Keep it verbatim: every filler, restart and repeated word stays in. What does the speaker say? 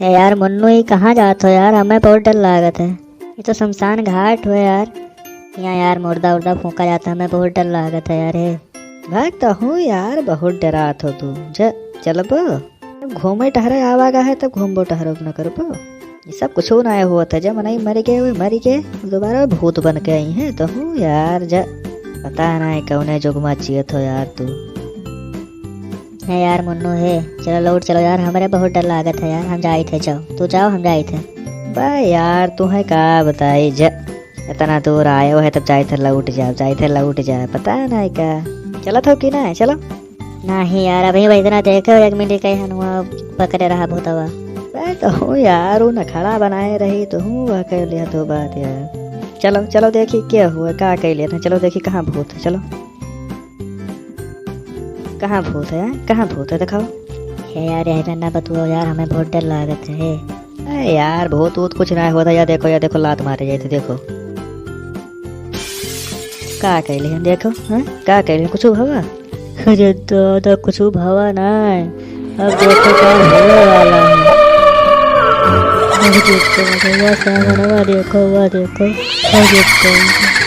ए यार मुन्नू, ई कहाँ जात हो यार? हमें बहुत डर लागत है। ई तो शमशान घाट हो यार। यहाँ यार मुर्दा उर्दा फूंका जाता है, हमें बहुत डर लागत है यार। हे भाग तो हूँ यार, बहुत डरात हो तू। ज-, चलबो? जब घूमे टहरे आवागा है तब घूमबो टहरब न करबो। ये सब कुछ ना होत है, जब मनई मर गए, वो मर गए, दोबारा भूत बन के आई हैं तो हूँ यार। जा, पता ना है कौने जुग मा जियत हो यार तू। है यार मुन्नू, हे चलो लौट चलो यार, हमरे बहुत डर लागत है यार, हम जाइत है। जाओ तू, जाओ, हम जाइत है। बा यार, तू है का बताई, ज-, इतना दूर आए हो है तब जाइत है लौट जाओ, जाइत है लौट जाओ, पता ना है का। चलत हो कि ना, चलो। नहीं यार, अभी वही इतना देखे हो, एक मिनट कहे हनुआ पकड़े रहा भूतवा। बे तो हूँ यार, वो नखड़ा बनाए रही तो हूँ वह कह लिया तो बात यार। चलो चलो देखी क्या हुआ, का कह लिया था, चलो देखी कहाँ भूत है, चलो। कहाँ भूत है, कहाँ भूत है, दिखाओ। हे यार, यही ना बतुओ यार, हमें बहुत डर लागत है। अरे यार, भूत वूत कुछ ना होता, या देखो, या देखो, लात मारे जाए थे, देखो। का कहले हैं, देखो, हाँ? का कहले हैं, कुछ भवा? अरे दादा, कुछ भवा ना है। अब देखो का होने वाला है। अरे देखो, वह सामने, वह देखो, वह देखो, वह देखो।